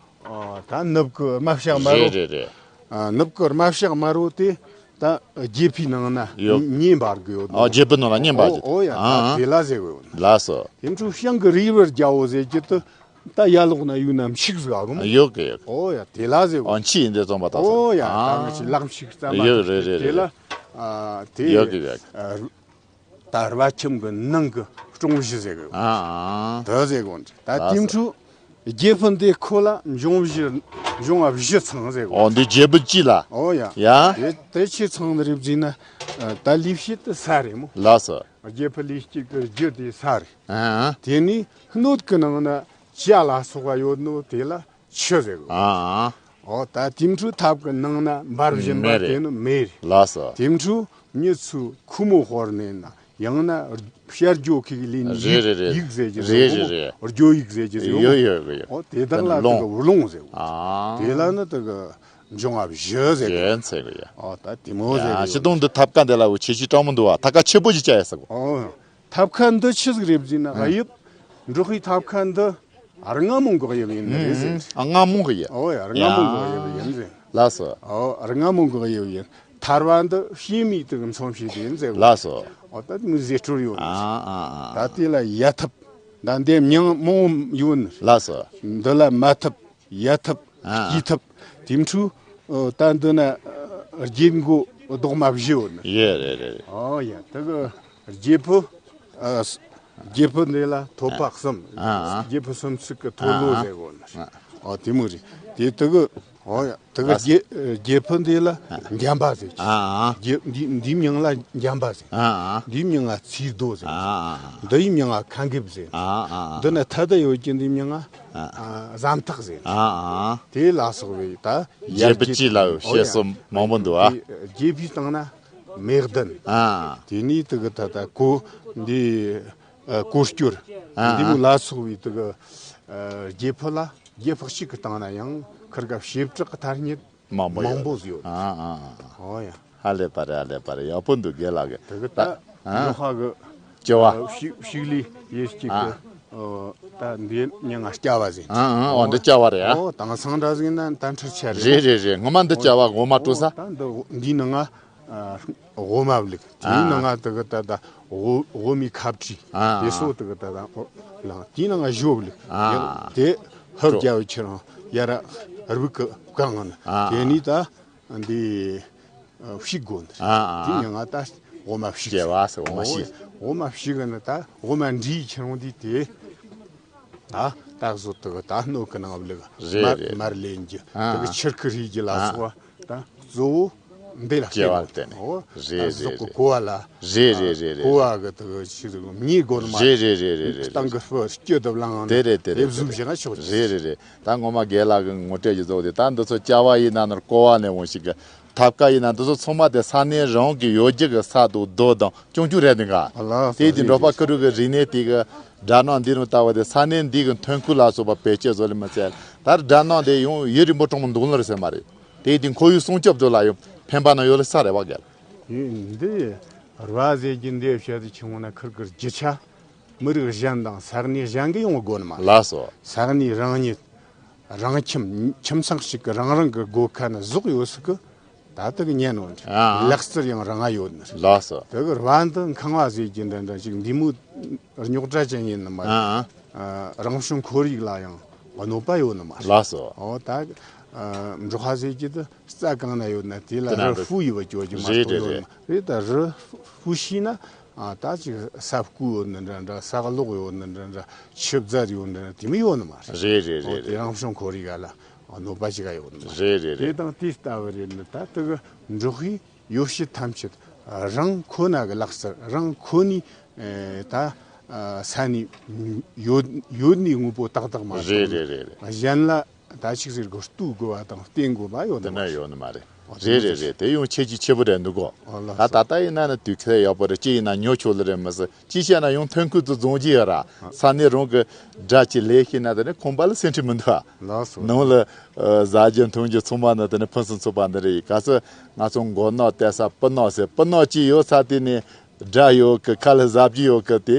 ཨ། ད་ནུབ་གི་རྨ་བྱ་དམར་རོ། རེད་རེད་རེད། ཨ། ནུབ་གི་རྨ་བྱ་དམར་རོ་དེ་ད་རྒྱལ་པོའི་ནང་ན་ཡོད། མེ་འབར་གི་ཡོད། ཨ། རྒྱལ་པོའི་ནང་ན་མེ་འབར་གི། ཨོ་ཡ། ཨ། ད་དེ་ལ་ཟེར་གོ་ནི། ལགས་སོ། དེ་འཕྲོ་བྱང་གི་རི་བུར་རྒྱལ་བོ་ཟེར་གྱི་དེ། ད་ཡར་ལོག་ན་ཡུལ་ན་འཕྱུག་ཟིག་ཨ་གོ་མོ། ཡོད་གི་ཡོད་གི། ཨོ་ཡ། དེ་ལ་ཟེར་གོ། ཨ། འཆི་ཡིན་དེ་རྩོམ་པ་ད་ཚོ། ཨོ་ཡ། ཨ། ད་ང་ཅི་ལག་འཕྱུག་རྩ་མ། ཡོད་རེད་རེད་དེ་ལ། རེད། ཨ། དེ་ཡོད་གི་ཡོད་གི། ཨ། ད་རྦ་ཁྱིམ་གི་ནང་གི་སྲུང་བཞི་ཟེར་གི། ཨ། ཨ། དེ་ཟེར་གོ་ནི། ད་ལགས་དེ་སོ། འཕྲོ་རྒྱལ་པོ་འདི་ཁོ་ལ་འབྱུང་བཞི། འབྱུང་བ་བཞི་ཚང་ཟེར་གོ། ཨོ་འདི་རྒྱལ་པོ་གཅིག་ལ། ཨོ་ཡ། ཡ། དེ་དེ་ཆི་ཚང་ནི་རེད་བཟེ་ན། ཨ། ད་ལི་ཕྱི་དེ་ས་རེད་མོ། ལགས་སོ། རྒྱལ་པོ་ལི་སྐྱིད་གི་རྒྱུ་དེ་ས་རེད། ཨ། དེ་ནི་སྣོད་ཀྱི་ནང་ན་བྱ་ལ་སོགས་པ་ཡོད་ནོ་དེ་ལ་ཆུ་ཟེར་གོ། ཨ། ཨོ་ད་དེ་འཕྲོ་ཐབ་ཀྱི་ནང་ན་འབར་བཞིན་པ་མེ་རེད། དེ་ནི་མེ་རེད། ལགས་སོ། དེ་འཕྲོ་མྱི་ཚོས་ཁུ་མོ་ཧོར་ནས་ན་ཡང་ན་བྱ་རྒྱུ་ཁི་གི་ལི་ནི། རེད་རེད་རེད། ཡིག་ཟེར་གྱི་ཟེར་གོ། རེད་རེད་རེད། རྒྱུ་ཡིག་ཟེར་གྱི་ཟེར་གོ། ཡོད་ཡོད་ཡོད་ཡོད། ཨོ་དེ་དག་ལ་དེ་གི་ཝུ་ལོང་ཟེར་གོ། ཨ། དེ་ལ་ནི་དེ་གི་འབྱུང་བ་བཞི་ཟེར་གི། བཞི་ཟེར་གི་ཡ། ཨོ་ད་དེ་མོ་ཟེར་གི་ཡ། ཡོད། ཕྱི་དོང་འདི་ཐབ་ཀ་འདི་ལ་འུ་ཆེ་ཆེ་སྤྲང་མོ་འདུག་བ། ཐབ་ཀ་ཆེ་པོ་ཞིག་བྱ་ཡ་ས་གོ། ཨོ། ཐབ་ཁ་འདི་ཆི་ཟིག་རེད་བཟེ་ན། ཨ། དབྱིབས། འབྲོག་ཁའི་ཐབ་ཁ་འདི་རྔ་མོང་གི་དབྱིབས་ཡིན་ནི་རེད་ཟེར། ཨ། རྔ་མོང་གི་ཡ། ཨོ་ཡ། རྔ་མོང་གི་དབྱིབས་ཡིན་ཟེར། ལགས་སོ། ཨོ་རྔ་མོང་གི་དབྱིབས་ཡིན། ཐར་བ་འདི་བྱེ་མའི་དེ་གི་མཚོན་བྱེད་དེ་ཡིན་ཟེར། ལགས་སོ། ཨོ་ད་མི་ཟེར་སྲོལ་ཡོད་ནི། ཨ། ཨ། ཨ། ད་དེ་ལ་ཡ་ཐབ། ད་འདི་མིང་མང་བོ་ཡོད་ནི། ལགས་སོ། འདི་ལ་མ་ཐབ། ཡ་ཐབ། ཨ། སྐྱི་ཐབ། དེ་འཕྲོས། ཨོ། ད་འདི་ན་རྒྱལ་མགོ་རྡོག་མ་བཞི་ཡོད་ནི། ཡེ་རེད་རེད་རེད། ཨོ་ཡ། དེ་གི་རྒྱལ་ཕུ། ཨ། རྒྱལ་ཕུ་འདི་ལ་ཐོད་པ་གསུམ། ཨ། རྒྱལ་ཕུ་གསུམ་ཚིག་གི་ཐོད་ལོ་ཟེར་གོ་ནི། ཨ། ཨོ་དེ་མོ་རེད། དེ་དེ་གི། ཨོ་ཡ། དེ་གི་རྒྱལ་རྒྱལ་ཕུ་འདི་ལ་འཇམ་པ་ཟེར། ཨ། རྒྱལ་འདི་འདིའི་མིང་ལ་འཇམ་པ་ཟེར། ཨ། འདིའི་མིང་ལ་ཚིག་རྡོ་ཟེར། ཨ། འདིའི་མིང་ལ་ཁ་འགེབ་ཟེར། ཨ། འདི་ན་ཐ་ད་ཡོད་ཀྱི་འདིའི་མིང་ལ། ཨ། ཟམ་ཐག་ཟེར། ཨ། དེ་ལ་སོགས་པའི་ད་རྒྱལ་བུ་སྤྱི་ལ་བཤད་སྲོལ་མང་པོ་འདུག་ཨ། རྒྱལ་བུའི་སྟེང་ན་མེ་ལྡན། ཨ། དེ་ནས་དེ་གི་ད་ད་གོ་འདི་ཨ་གོ་སྐྱོར། ཨ། འདི་མོ་ལ་སོགས་པའི་དེ་གི་ཨ་རྒྱལ་ཕུ་ལ་རྒྱལ་ཕུ་གཅིག་གི་སྟེང་ན་ཡང་ཁིར་ག་བྱེ་བྲག་གི་ཐ་སྙད་མང་པོ་ཡོད། མང་པོ་ཡོད། ཨ་ཨ་ཨ། ཨོ་ཡ། ཧ་ལས་པ་རེད། ཧ་ལས་པ་རེད། ཡག་པོ་འདུག་རྒན་ལགས་ཀྱི། དེ་གི་ད་ད་ཨ་འབྲོག་པ་གི་སྐྱེ་བ། ཨ་ཕྱུགས་ཕྱུགས་ལས་ཡེ་གཅིག་ཨ་གི། ཨོ་ད་འདི་མྱིང་ང་སྐྱ་བ་ཟེར། ཨ་ཨ། ཨོ་འདི་སྐྱ་བ་རེད་ཨ། ཨོ་དེང་སང་འདྲ་ཟིག་ན་ད་འཕྲུལ་ཆས་རེད། རེད་རེད་རེད། ངོ་མ་འདི་སྐྱ་བ་འོ་མ་དཀྲོལ་ས། ཨོ་ད་འདི་འདི་ནང་ང་ཨ་འོ་མ་བླུགས། དེའི་ཨ་ནང་ང་དེ་གི་ད་ད་འོ་འོ་མའི་ཁ་བྲིས། ཨ་དེ་སོ་དེ་གི་ད་ད་ཨོ་ལང་། དེའི་ནང་ང་ཞོ་བླུགས། ཨ་དེ་ཧབ་རྒྱ་བའི་ཁྱེར་ཡ་ར་རུག་གི་བཀང་ང་ནི། ཨ་དེ་ནས་ད་འདི་ཨ་ཕྱུགས་དགོ་ནི། ཨ་ཨ། དེ་ནས་ང་ད་འོ་མ་ཕྱུགས། སྐྱེ་བ་ཟེར་འོ་མ་ཕྱུགས། འོ་མ་ཕྱུགས་གི་ནི་ད་འོ་མ་འདྲིས་ཁྱེར་འོང་དུས་དེ། ད་ད་གཟོད་དེ་གི་ད་སྣོད་ཀྱི་ནང་བླུགས། རེད་མར་རེད། མར་ལེན་རྒྱུ། ཨ་དེ་གི་ཕྱུར་ཁུ་རིལ་རྒྱུ་ལ་ཨ་སོགས་པ་ད་གཙོ་བོ་འདི་ལ་སྐྱེ་བ་བརྟེན་ནས། ཨོ་རེད་ད་རེད་གཟུགས་ཀྱི་རེད། ཀོ་བ་ལ། རེད་རེད་རེད་རེད། ཀོ་བ་གི་དེ་གི་ཕྱི་དེ་གི་མྱེ་དགོ་ནི་མ་རེད། རེད་རེད་རེད་རེད། སྟེང་གི་སྤུ་སྐྱི་དེ་བླངས་ནས་དེ་རེད་དེ་རེད་དེ་བཟུམ་བྱས་ན་ཆོག་རེད་རེད་རེད། ད་ངོ་མ་རྒན་ལགས་ཀྱི་ངོ་སྤྲོད་ཀྱི་བཟོ་དེ། ད་འདི་ཚོ་སྐྱ་བ་ཡིན་ན་ནར་ཀོ་བ་ནས་འོང་ཞིག་གི། ཐབ་ཀ་ཡིན་ན་འདི་ཚོ་ཚང་མ་དེ་ས་གནས་རང་གི་ཡོད་རྒྱུ་གི་ས་དང་རྡོ་དང་སྐྱོང་རྒྱུ་རེད་འདུག་ག། ལགས་སོ། དེ་དེ་འབྲོག་པ་ཁུ་རུ་གི་རིག་གནས་དེ་གི་སྦྲ་ནག་འདི་རུ་ལྟ་བ་དེ་ས་གནས་འདི་གི་ཐོན་ཁུངས་ལ་སོགས་པ་བེད་སྤྱོད་བཟོ་ལེ་མི་ཚད། ད་སྦྲ་ནག་དེ་ཡང་ཡུན་རིང་པོ་གྲོང་མོ་འདུག་ལ་རེད་ཟེར་མ་རེད། དེ་དེ་ཁོར་ཡུག་སྲུང་སྐྱོབ་དུ་ལ་ཡང་ཕན་པ་ན་ཡོད་ལེ་ས་རེད་བ་གལ། ཡིན་འདི་ར་བ་ཟེར་གྱི་འདི་བཤད་དུ་ཆུང་ན་ཁུར་ཁུར་རྒྱུ་ཆ་མི་རིགས་གཞན་དང་ས་གནས་གཞན་གྱི་ཡོང་དགོ་ནི་མ་རེད། ལགས་སོ། ས་གནས་རང་ཉིད། རང་ཁྱིམ། ཁྱིམ་ཚང་གཅིག་གི་རང་རང་གི་སྒོ་ཁ་ན་ཟོག་ཡོད་སྲིད་གི། ད་ལྟ་གི་ཉན་ནོ་འདྲ། ཨ་ཨ། ལག་རྩལ་ཡང་རང་ང་ཡོད་ནི། ལགས་སོ། དེ་གི་ར་བ་འདི་ཁང་བ་ཟེར་གྱི་འདྲ་འདྲ་ཅིག་འདི་མོ་རྙོག་དྲ་ཅན་ཡིན་ནི་མ་རེད། ཨ་ཨ། ཨ་རང་བྱུང་ཁོར་ཡུག་ལ་ཡང་གནོད་པ་ཡོད་ནི་མ་རེད། ལགས་སོ། ཨོ་ད་ཨ་འབྲོག་པ་ཟེར་གྱི་དེ་རྩྭ་གང་ན་ཡོད་ན་དེ་ལ་དེ་ན་རི་རི་ཧྥུ་ཡི་བ་ཅོ་གྱི་མ་རེད་གཏོང་ཡོད་རེད་ནི་རེད། ད་རི་ཧྥུ་ཤི་ན། ཨ་ད་ཅིག་ས་བརྐོས་ཡོད་ནི་འདྲ་འདྲ། ས་སློག་ཡོད་ནི་འདྲ་འདྲ། ཆུ་བརྫད་ཡོད་ནི་འདྲ་འདྲ། དེ་མི་ཡོད་ནི་མ་རེད། རེད་རེད་ཨོ་རེད་དེ་རེད། རང་བྱུང་ཁོར་ཡུག་ལ་གནོད་པ་ཅིག་ཡོད་ནི་མ་རེད། རེད་རེད་རེད། དེ་དང་དེ་ལྟ་བུ་རེད་ནི། ད་དེ་གི་འབྲོག་པའི་ཡོ་བྱད་ཐམས་ཅད་རང་ཁོ་ན་གི་ལག་རྩལ། རང་ཁོ་ནི་ཨེ་ད་ཨ་ས་ནས་ཡོད་ཡོད་ནི་དངོས་པོ་ཏག་ཏག་མ་རེད། རེད་རེད་རེད། གཞན་ལ། ད་ཆིག་ཟེར་གོ་ལྟོས་དགོས་པ་དང་བརྟེན་དགོས་པ་ཡོད་དེ་ནི་མ་ན་རེད། ཡོད་ནི་མ་རེད། ཨོ་རེད་རེད་རེད། དེ་ཡང་ཁྱད་ཆོས་ཆེ་པོ་རེད་འདུག་གོ། ཨོ་ལགས་ད་སོ། ད་ལྟ་ཡིན་ན་ནི་དུས་ཚོད་ཡག་པོ་རེད། ཅི་ཡིན་ན་ཉོ་ཆོག་ལེ་རེད་མི་སྲིད། ཅི་བྱས་ན་ཡང་ཐོན་ཁུངས་དེ་བཟུང་རྒྱུ་ཡོད་ར། ཨ་ས་གནས་རང་གི་སྦྲ་ཅིག་ལས་ཤེས་ན་དེ་ནི་ཁང་པ་ལ་སེམས་ཁྲལ་མི་འདུག་ཨ། ལགས་སོ། ནང་ལ་ཨ་ཟ་རྒྱུ་འཐུང་རྒྱུ་ཚང་མ་ནི་དེ་ནི་ཕུན་སུམ་ཚོགས་པ་འདི་རེད། ག་ཚོད་ང་ཚོ་མགོ་ནག་བལྟས་ས་སྤུ་ནག་ཟེར། སྤུ་ནག་ཅིག་ཡོད་ས་དེ་ནི། སྦྲ་ཡོད་གི། ཁ་ལ་ཟ་རྒྱུ་ཡོད་གི། དེ་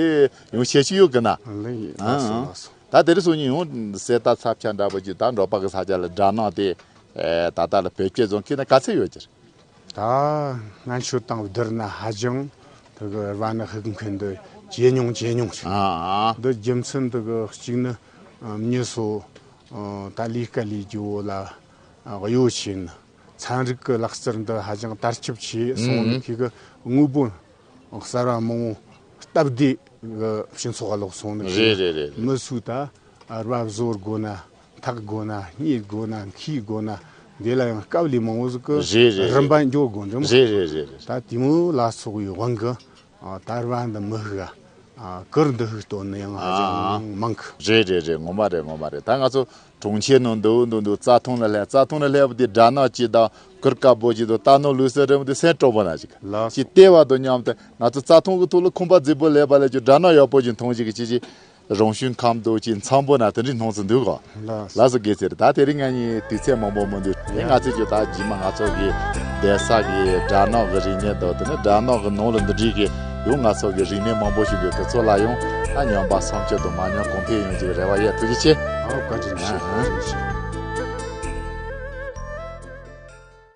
ཡང་ཤེས་ཀྱི་ཡོད་གི་ན། ལགས་ཡིན། ལགས་སོ། ཨང་། ལགས་སོ། ད་དེ་རིང་སང་ཉིན་ཡང་གསེར་རྟ་ཚབ་ཆ་འདྲ་པོ་ཅིག་ད་འབྲོག་པ་གི་ས་ཆ་ལ་སྦྲ་ནག་དེ་ཨེ་ད་ལྟ་ལ་བེད་སྤྱོད་བཟོ་མཁན་ན་ག་ཚད་ཡོད་ཀྱི་རེད། ད་སྔོན་ཆད་དང་བསྡུར་ན་ཧ་ཅང་དེ་གི་ར་བ་ནི་ཧུག་མཁན་དེ་ཇེ་ཉུང་ཇེ་ཉུང་རེད། ཨང་ཨང་། འདི་རྒྱུ་མཚན་དེ་གི་གཅིག་ནི་ཨ་མྱི་སོ་ཨ་ད་ལས་ཀ་ལས་རྒྱུ་བོ་ལ་ཨ་གཡོ་ཆེ་ནི། ཚན་རིག་གི་ལག་རྩལ་འདི་ཧ་ཅང་དར་ཁྱབ་ཆེ་སོང་ནི། ཨང་། ཁོ་གི་དངོས་པོ་གསར་བ་མང་བོ་སྟབས་བདེ་གི་སྤྱི་ཚོགས་ལ་ལོག་སོང་ནི། རེད་རེད་རེད་རེད། མི་སུ་ད་ར་བ་བཟོ་དགོས་ན། འཐག་དགོས་ན། མཉེ་དགོས་ན། འཁྱེར་དགོས་ན། འདི་ལ་ཡང་སྐབས་ལས་མང་བོ་ཟིག་གི། རེད་རེད་རེད། རིམ་པ་འཇོག་དགོས་འདྲ་མོ། རེད་རེད་རེད་རེད། ད་དེ་མོ་ལ་སོགས་པའི་དབང་གིས་ཨ་ད་ར་བ་འདི་མི་ཧུག་ཨ་གུར་འདི་ཧུག་སྟོན་ནི་ཡང་ཧ་ཅང་ཨ་མང་གི། རེད་རེད་རེད། ངོ་མ་རེད། ངོ་མ་རེད། ད་ང་ཚོ་གྲོང་ཁྱེར་ནང་འདུག་འདུག་འདུག་རྩྭ་ཐང་ལ་སླེབས། རྩྭ་ཐང་ལ་སླེབས་པ་དེ་སྦྲ་ནག་ཅིག་དང་གུར་དཀར་པོ་ཅིག་དང་རྟ་ནོར་ལུག་གསོ་རིན་པོ་དེ་སེམས་སྤྲོ་པོ་ན་ཅིག་ལགས། ཅིག་བལྟས་པ་དང་མཉམ་དུ་ང་ཚོ་རྩྭ་ཐང་གི་ཐོག་ལ་ཁང་པ་རྫིག་པོ་ལས་པ་ལས་ཀྱི་སྦྲ་ནག་ཡག་པོ་ཅིག་མཐོང་ཅིག་གི་ཅི་ཅི་རང་བྱུང་ཁམས་དང་ཅིག་འཚམ་པོ་ན་དེ་འདྲའི་སྣང་ཚུལ་འདུག་གོ། ལགས། ལགས་སོ་རྒན་ཚེ་རིང་། ད་དེ་རིང་ང་གཉིས་དུས་ཚོད་མང་པོ་མི་འདུག་དེ་ང་ཚོས་ཀྱི་ད་རྗེས་མ་ང་ཚོ་གི་བསྡད་ས་གི་སྦྲ་ནག་གི་རིག་གནས་དང་དེ་ནས་སྦྲ་ནག་གི་ནང་ལ་འདི་འདྲའི་གི་ཡང་ང་ཚོ་གི་རིག་གནས་མང་པོ་ཞིག་འདུག་དེ་ཚོ་ལ་ཡང་ད་ཉམས་པ་སྲུང་སྐྱོབ་དང་མ་ཉམས་གོང་འཕེལ་ཡོང་རྒྱུ་གི་རེ་བ་ཡོད། ཐུགས་རྗེ་ཆེ། ཨོ་བཀའ་དྲིན་ཆེ། ཨ་ཨ། ཐུགས་རྗེ་ཆེ།